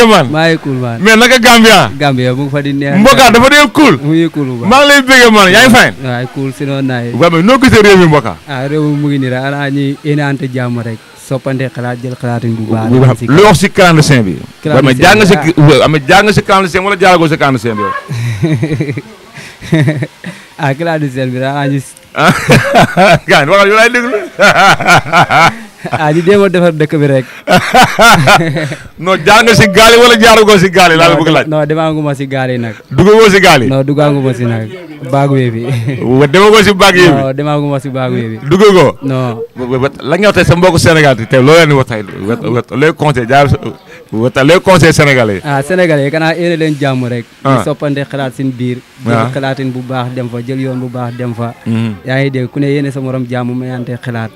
bëggee man. maa ngi cool man. mais naka Gambia. Gambia mu ngi fa di neex. Mboka dafa dee cool. mu ngi cool bu baax. maa ngi lay bëggee man yaa ngi fay. waaw cool si noonu naay. waaw mais noo gisee réew mi Mboka. réew mi mu ngi nii rek ana ñuy énaante jàmm rek. soppante xalaat jël xalaatin bu baax. lu wax si clandestin bi. jàng si clandestin wala jaaragoo si clandestin bi yow. clandestin bi daal ñu. gars waxal yow laay déglu. ñu jéem a defar dëkk bi rek. non jaar nga si gaal yi wala jaaragoo si gaal yi laa la bëgg laaj. non demaanguma si gaal yi nag. duggagoo si gaal yi. non duggaanguma si nag baagu bi. demagoo si baag yi. non demaanguma si baagu bi. duggagoo. non. la nga wax tey sa mbokku Sénégal tey loo leen di wax tey looy conseil jaar looy conseil sénégalais. sénégalais kanaa yéene leen jàmm rek. di soppante xalaat sin biir. jël xalaatin bu baax dem fa jël yoon bu baax dem fa. yaa ngi dégg ku ne yéene sa morom jàmm mayante xalaat.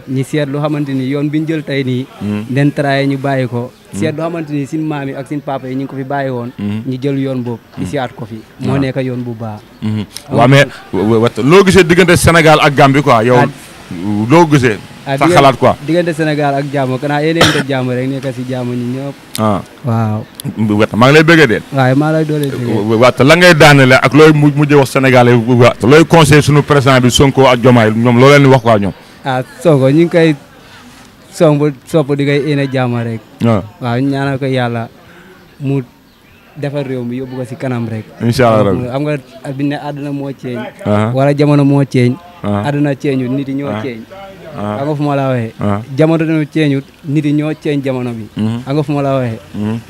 ñi seet lu xamante ni yoon bi ñu jël tey nii. nen traye ñu bàyyi ko. seet lu xamante ni sin maam yi ak sin papa yi ñu ngi ko fi bàyyi woon. ñu jël yoon boobu. isiwaat ko fi. moo nekk yoon bu baax. waaw mais loo gisee diggante Sénégal ak Gambie quoi yow. loo gisee. sa xalaat quoi diggante Sénégal ak jàmm kanaa yéen a jàmm rek nekk si jàmm ñi ñëpp. waaw. maa ngi lay bëggee de. waaye maa lay doole bëggee. waaw te la ngay daanele ak looy mujjee wax Sénégalais yi te looy conseil suñu président bi Sonko ak Diomaye ñoom loo leen di wax quoi ñoom. Sonko ñu ngi koy sopp di koy yéene jàmm rek. waaw ñu ñaanal ko yàlla mu defar réew mi yóbbu ko si kanam rek. incha allah rabbi xam nga bi ne àdduna moo ceeñ. wala jamono moo ceeñ. àdduna ceeñut nit yi ñoo ceeñ. xam nga fu ma la waxee. jamono dañoo ceeñut nit yi ñoo ceeñ jamono bi. xam nga fu ma la waxee.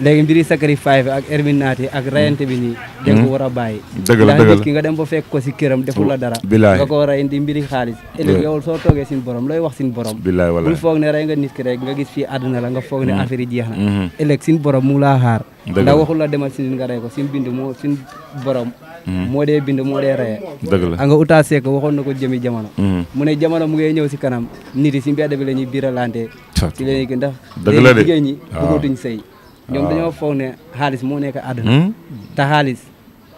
léegi mbiri sacrifice bi ak erminaati ak rayante bi nii. da nga ko war a bàyyi. dëgg la ndax nit ki nga dem ba fekk ko si këram deful la dara. nga ko war a indi mbiri xaalis. ëllëg yow soo toogee sin borom looy wax sin borom. bul foog ne rey nga nit ki rek nga gis fii àdduna la nga foog ne affaire yi jeex na. ëllëg sin borom mu laa xaar. ndax waxul la demal si nit nga rey ko sin bind moo sin borom. moo dee bind moo dee reye. dëgg la nga utaa seek waxoon na ko jëmi jamono. mu ne jamono mu ngay ñëw si kanam nit yi si mbedd bi la ñuy biiralante. ci la ñuy ndax léegi jigéen ñi bëggatuñ sëy ñoom dañoo foog ne xaalis moo nekk àdduna. te xaalis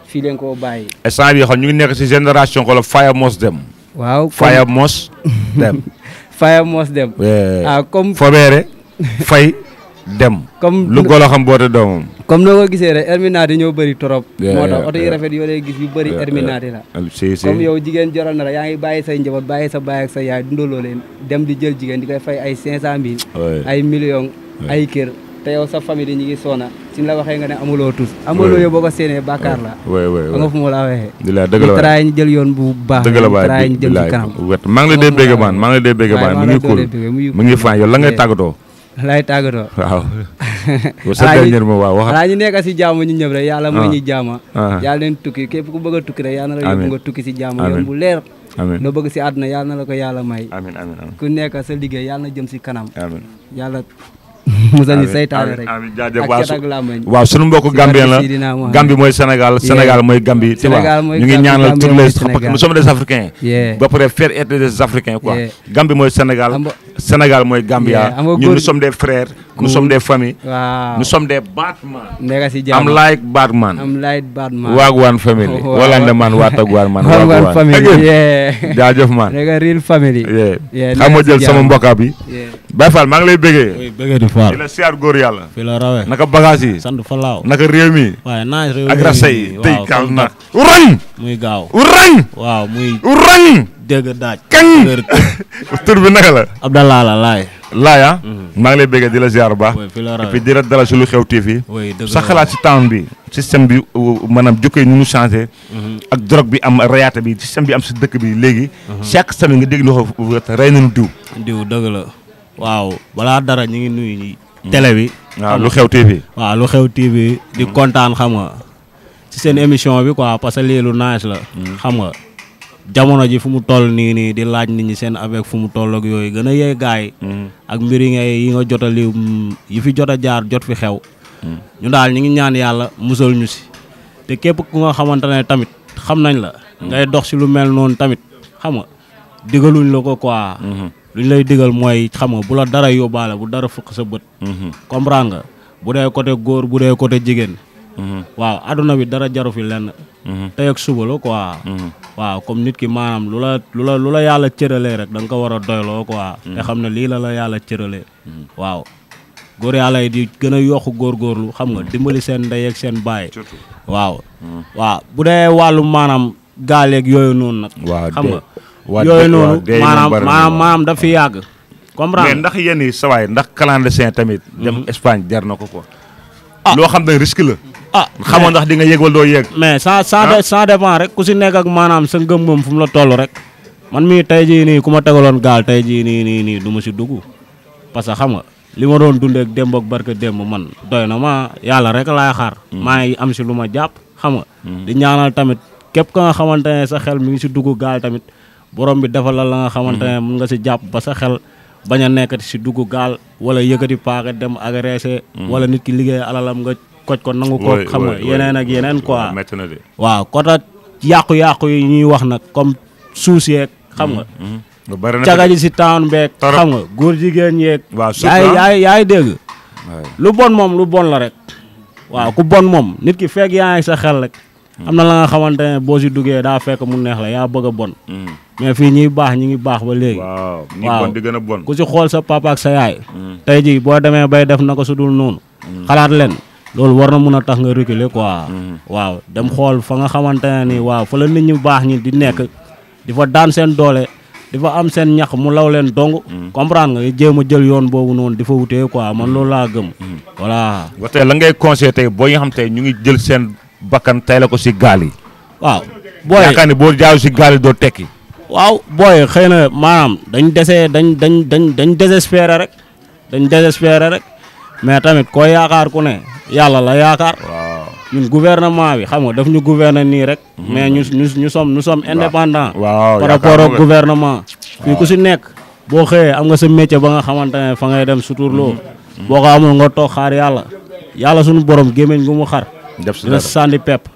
fii leen koo bàyyi. instant bi xam ñu ngi nekk si génération ko la fire mos dem. waaw fire mos dem. fire mos dem. comme fobeere fay dem. comme lu golo xam boote doomam. comme noo ko gisee rek erminaati ñoo bëri trop. moo tax oto yi rafet yoo lay gis yu bëri erminaati la. comme yow jigéen joral na la yaa ngi bàyyi say njaboot bàyyi sa baay ak sa yaay dundaloo leen dem di jël jigéen di koy fay ay 500000. ay millions ay kër te yow sa famille ñi ngi soona suñ la waxee nga ne amuloo tus. amuloo yow boo ko séenee bàkkaar la. xam nga fu mu la waxee. dëgg la taraay ñu jël yoon bu baax. dëgg la waay taraay ñu jëm ci kanam. maa ngi lay dee bégg baan maa ngi lay dee bégg baan mu ngi cool mu ngi faan yow la ngay tàggatoo. lay tàggatoo. waaw. sa dernier mot waaw xanaa ñu nekk si jàmm ñu ñëpp rek yàlla mooy ñu jàmm. yàlla leen tukki képp ku bëgg a tukki rek yàlla na la yóbbu nga tukki si jàmm yoon bu leer. noo bëgg si àdduna yàlla na la ko yàlla may. ku nekk sa liggéey yàlla na jëm si kanam. yàlla musal ñu saytaane rek. jaajëf ak cat ak làmbañ. waaw sunu mbokku Gambien la Gambie mooy Sénégal Sénégal mooy Gambie. ñu ngi ñaanal tous les nous sommes des Africains. ba pare faire être des Africains quoi. Gambie mooy Sénégal Sénégal mooy Gambia. ñun nous sommes des frères. nous sommes des familles. nous sommes des Batman. nekk si jàmm am like Batman. am like Batman. Wagwan family. Walande man Watagwan man. Wagwan family. jaajëf man. nekk real family. xam nga jël sama mbokka bi. Baye Fall maa ngi lay bëggee. bëggee di Fall. di la siyaar góor yàlla. fi la rawee. naka bagage yi. sant fa laaw. naka réew mi. waaye naa réew mi ak rasa yi tey waaw kal na. urañ. muy gaaw. urañ. waaw muy. urañ. dégg daaj. kañ. tur bi naka la. Abdallah la laay. laaya. maa ngi lay bëggee di la ziar bu baax. fi la rawee et puis di la dalal si Lu Xew TV. dëgg sa xalaat si town bi. système bi maanaam jukko yi ñu changé. ak drogue bi am rayaate bi système bi am si dëkk bi léegi. chaque semaine nga dégg ñu ko rey nañu diw. dëgg la. waaw balaa dara ñu ngi nuyu ñi. télé bi. waaw Lu Xew TV. waaw Lu Xew TV. di kontaan xam nga ci seen émission bi quoi parce que lii lu nice la. xam nga jamono ji fu mu toll nii di laaj nit ñi seen avec fu mu toll ak yooyu gën a yee gaay ak mbir yi nga jot a li yi fi jot a jaar jot fi xew. ñu daal ñu ngi ñaan yàlla musal ñu si. te képp ku nga xamante ne tamit xam nañ la. ngay dox si lu mel noonu tamit xam nga digaluñ la ko quoi. luñ lay digal mooy xam nga bu la dara yóbbaale bu dara fukk sa bët. comprendre nga bu dee côté góor bu dee côté jigéen. waaw adduna bi dara jaru fi lenn. tey ak suba la quoi. waaw comme nit ki maanaam lu la yàlla cëralee rek da nga ko war a doyloo quoi. te xam ne lii la yàlla cëralee. waaw góor yàlla yi di gën a yokk góorgóorlu xam nga dimbali seen ndey ak seen baay waaw bu dee wàllu maanaam gaaleeg yooyu noonu nag xam nga yooyu noonu maanaam daf fi yàgg comprendre mais ndax yéen yi sawaay ndax clandestin tamit dem Espagne jar na ko quoi loo xam ne risque la xamoon ndax di nga yëg wala doo yëg mais ça dépend rek ku si nekk ak maanaam sa ngëm-ngëm fu mu la toll rek man mii tey jii nii ku ma tegaloon gaal tey jii nii du ma si dugg parce que xam nga li ma doon dundee ak démb ak barke démb man doy na ma yàlla rek laay xaar maa ngi am si lu ma jàpp xam nga di ñaanal tamit képp ka nga xamante ne sa xel mi ngi si dugg gaal tamit borom bi defal la nga xamante ne mun nga si jàpp ba sa xel bañ a nekkati si dugg gaal wala yëkkati paaka dem agressé wala nit ki liggéey alalam nga koj ko nangu ko xam nga yeneen ak yeneen quoi waaw kota yàqu-yàqu yi ñuy wax nag comme suus yeeg xam nga caga ji si town beeg xam nga góor jigéen yeeg yaay dégg lu bon moom lu bon la rek waaw ku bon moom nit ki fekk yaa ngi sa xel rek am na la nga xamante ne boo si duggee daa fekk mu neex la yaa bëgg a bon mais fii ñi ngi baax ba léegi waaw di gën a bon ku si xool sa papa ak sa yaay tey ji boo demee bay def na ko su dul noonu xalaat leen loolu war na mun a tax nga reculer quoi waaw dem xool fa nga xamante ne ni waaw fa la nit ñu baax ñi di nekk di fa daan seen doole di fa am seen ñax mu law leen dong comprendre nga jéem a jël yoon boobu noonu di fa wutee quoi man loolu laa gëm voilà ba tey la ngay conseillé tey boo nga xam tey ñu ngi jël seen bakkan tey la ko si gaal yi waaw booy yaakaar ni boo jaaw si gaal yi doo tekki waaw booy xëy na maanaam dañ désespéré rek mais tamit koo yaakaar ku ne yàlla la yaakaar ñun gouvernement bi xam nga daf ñu gouverner nii rek mais ñu sommes indépendants par rapport au gouvernement fii ku si nekk boo xëyee am nga sa métier ba nga xamante ne fa ngay dem suturloo boo ko amul nga toog xaar yàlla suñu borom gémmiñ gu mu xar dina sànni pepp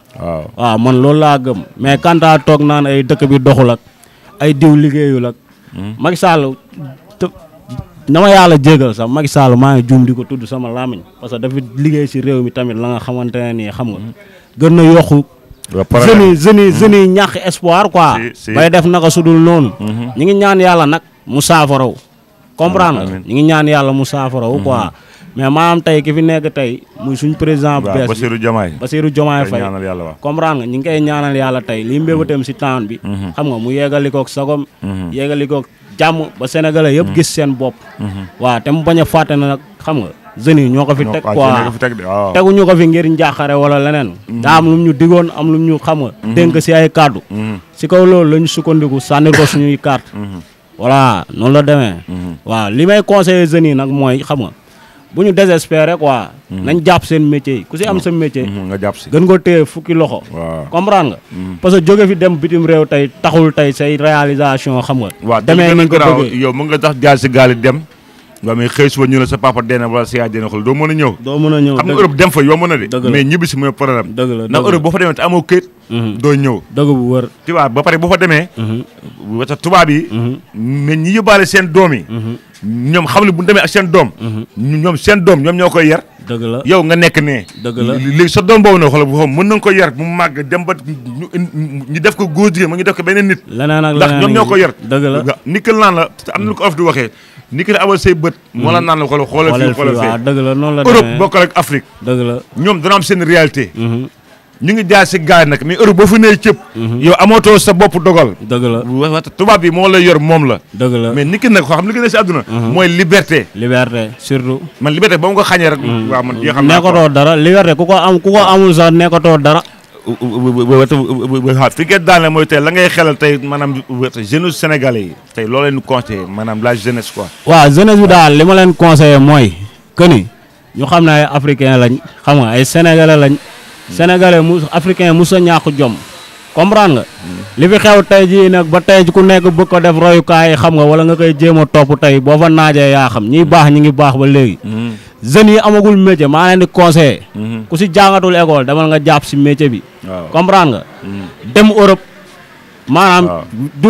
waaw man loolu laa gëm mais kantaa toog naan ay dëkk bi doxul ak ay diw liggéeyul ak Macky Sall na ma yàlla jégal sax Macky Sall maa ngi juum di ko tudd sama làmmiñ parce que dafa liggéey si réew mi tamit la nga xamante ne nii xam nga gën na yokku jeunes yi ñàkk espoir quoi bay def naka sudul noonu ñi ngi ñaan yàlla nag mu saafaraw comprendre nga ñi ngi ñaan yàlla mu saafaraw quoi mais maanaam tey ki fi nekk tey muy suñ président bu bees Bassirou Diomaye Faye comprendre nga ñi ngi koy ñaanal yàlla tey li mbébatam si town bi xam nga mu yeggalikook sagom yeggalikook jàmm ba sénégalais yëpp gis seen bopp waaw te mu bañ a fàtte na nag xam nga jeunes yi ñoo ko fi teg quoi teguñu ko fi ngir njaaxare wala leneen daa am lu ñu digoon am lu ñu xam nga dénk si ay kàddu si kaw loolu la ñu sukkandiku sànni ko suñuy carte voilà noonu la demee waaw li may conseiller jeunes yi nag mooy xam nga bu ñu désespéré quoi nañ jàpp seen métier yi ku si am sa métier nga jàpp si gën ko téye fukki loxo comprendre nga parce que jóge fi dem bitim réew tey taxul tey say réalisation xam nga waaw demee ni nga ko yow mën nga tax jaar si gaal yi dem waaw mais xëy suba ñu la sa papa dee na wala sa yaay dee na xool doo mën a ñëw xam nga Europe dem fa yomb na de mais ñibbi si mooy problème ndax Europe boo fa demee te amoo këyit doo ñëw dëgg bu wër tubaab ba pare boo fa demee wata tubaab yi mais ñi yóbbaale seen doom yi ñoom xam ne bu ñu demee ak seen doom ñoom seen doom ñoom ñoo koy yar dëgg la yow nga nekk ne dëgg la léegi sa doom boobu nag xoolal bu mën nañ ko yar mu màgg dem ba ñu def ko góor jigéen ma ñu def ko beneen nit leneen ak ndax ñoom ñoo ko yar dëgg la ni que naan la am na lu ko of di waxee ni que abal say bët moo la naan la xoolal fii xoolal fii dëgg la noonu la Europe bokkal ak Afrique dëgg la ñoom dana am seen réalité ñu ngi jaar si gaal nag mais Europe boo fa nee cëpp yow amootoo sa bopp dogal dëgg la tubaab bi moo la yor moom la dëgg la mais nit ki nag xam li gën a si àdduna mooy liberté surtout man liberté ba mu ko xañee rek waaw man yoo xam nekkatoo dara liberté ku ko amul sax nekkatoo dara fi ngeen daane mooy tey la ngay xelal tey maanaam jeunesse sénégalais yi tey loo leen conseillé maanaam la jeunesse quoi waaw jeunesse bi daal li ma leen conseillé mooy que ni ñu xam ne ay africain lañ xam nga ay sénégalais lañ sénégalais africain mu sa ñàkk jom comprendre nga li fi xew tey jii nag ba tey ku nekk bëgg ko def royukaay xam nga wala nga koy jéem a topp tey boo fa naajee yaa xam ñi baax ñi ngi baax ba léegi jeunes yi amagul métier maa leen di conseillé ku si jàngatul école demal nga jàpp si métier bi comprendre nga dem Europe maanaam du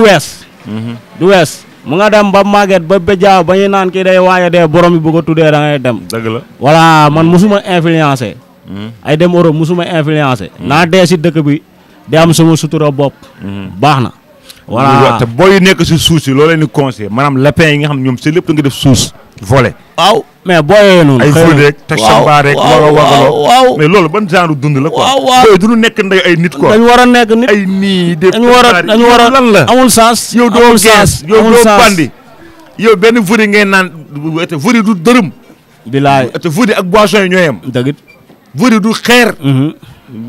wees mu nga dem ba màgget ba béjaaw ba ñu naan kii day waaye dee borom bi bu ko tuddee da ngay dem dëgg la voilà man musuma influencé ay dem Europe musuma influencé naa dee si dëkk bi di am sama sutura bopp baax na voilà te booy nekk si suuf si loo leen di conseillé maanaam lapin yi nga xam ñoom si lépp da nga def suus volé waaw mais booyee noonu. ay fóot rek te samba rek. waaw mais loolu ban genre dund la quoi. waaw du ñu nekk ndey ay nit quoi. dañu war a nekk nit ay nii. dañu war a lan la amul sens. yow doo gees yow doo bandi. yow benn vori ngay naan vori du dërëm. bilaay te vori ak boisson yi ñooy am. dëgg it. vori du xeer. bu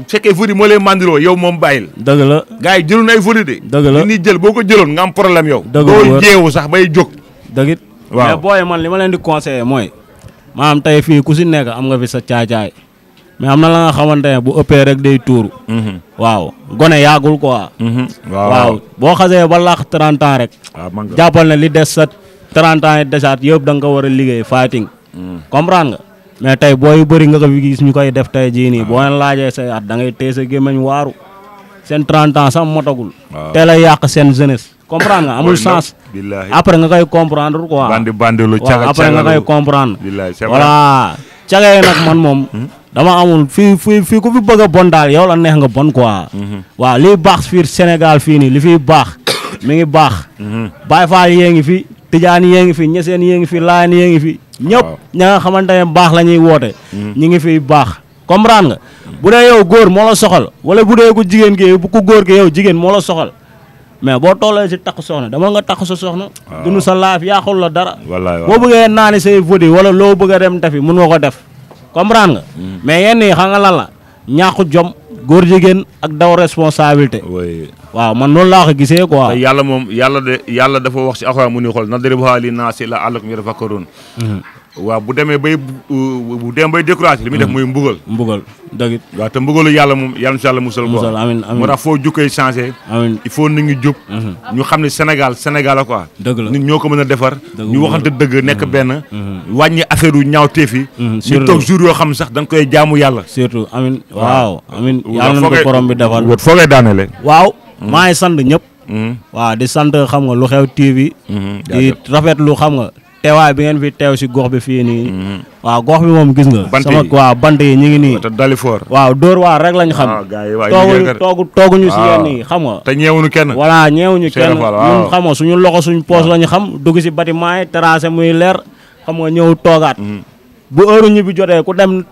fekkee vori moo lay mandiloo yow moom bàyyil. dëgg la gars yi jëloon ay vori de. dëgg la li ñuy jël boo ko jëloon nga am problème yow. dëgg la doo jeewu sax bay jóg. dëgg it. waaw mais booy man li ma leen di conseiller mooy maanaam tey fii ku si nekk am nga fi sa caacaay mais am na la nga xamante ne bu ëppee rek day tuuru. waaw gone yaagul quoi. waaw boo xasee ba laax 30 ans rek. jàppal ne li des sa 30 ans yi desaat yëpp da nga ko war a liggéey fighting. comprendre nga mais tey booy yu bëri nga ko fi gis ñu koy def tey jii nii boo leen laajee say at da ngay téye sa gémmiñ waaru seen 30 ans sax motagul. teel a yàq seen jeunesse. comprendre nga amul sens. après nga koy comprendre quoi. bandi lu caga après nga koy comprendre. voilà caga yi nag man moom. dama amul fii ku fi bëgg a bon daal yow la neex nga bon quoi. waaw liy baax fii Sénégal fii nii li fiy baax mi ngi baax. Baay Faal yee ngi fi Tijaan yee ngi fi Ñaseen yee ngi fi Laayeen yee ngi fi. ñëpp ña nga xamante ne baax la ñuy woote. ñi ngi fiy baax comprendre nga. bu dee yow góor moo la soxal wala bu dee ku jigéen gi bu ku góor gi yow jigéen moo la soxal. mais boo tollee si takk soxna dama nga takk sa soxna. dunu sa laaf yaaxul la dara. boo bëggee naani say vodi wala loo bëgg a dem defi mun nga ko def. comprendre nga. mais yenn yi xam nga lan la ñàkku jom góor jigéen ak daw responsabilité. waaw man noonu laa ko gisee quoi. te yàlla moom yàlla dafa wax si Alxuraan mu ni xool nadribuhaa linnaasi la'allahum yatafakkaruun. waaw bu demee bay découragé li muy def muy mbugal dëgg waaw te mbugalu yàlla moom yàlla na si yàlla musal ko amiin moo tax foo jukkee changé il faut nit ñi jub ñu xam ne Sénégal la quoi dëgg la nit ñoo ko mën a defar ñu waxante dëgg nekk benn wàññi affaire yu ñaaw teef yi ñu toog jour yoo xam sax da nga koy jaamu yàlla surtout amiin waaw amiin yàlla na ko borom bi defal foo ngay daanele waaw maa ngi sant ñëpp waaw di sant xam nga Lu Xew TV di rafetlu xam nga teewaay bi ngeen fi teew si gox bi fii nii. waaw gox bi moom gis nga. waaw bant yi ñu ngi nii. te Dalifor. waaw Dóor waar rek lañ xam. tooguñu si yenn yi xam nga. te ñeewuñu kenn. voilà ñeewuñu kenn ñun xam nga suñu loxo suñu poos lañu xam dugg si bâtiment yi terrasse muy leer xam nga ñëw toogaat. bu heure ñu bi jotee ku dem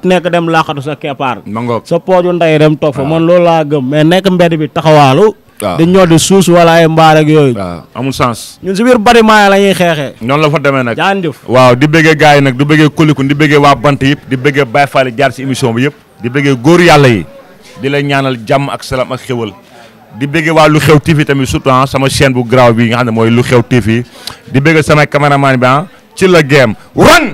laaxatu sa keppaar. sa pooju ndey dem toog fa man loolu laa gëm mais nekk mbedd bi taxawaalu. di ñoo di suus wala ay mbaar ak yooyu. amul sens. ñun si biir bâtiment yi la ñuy xeexee. noonu la fa demee nag. jaajëf. waaw di bëggee gars yi nag di bëggee Kolikun di bëggee waa bant yëpp di bëggee Baye Fall jaar si émission bi yëpp. di bëggee góor yàlla yi. di la ñaanal jàmm ak salaam ak xéwal. di bëggee waa Lu Xew TV tamit surtout sama chaîne bu garaaw bi nga xam ne mooy Lu Xew TV. di bëggee sama caméraman bi ci la game run.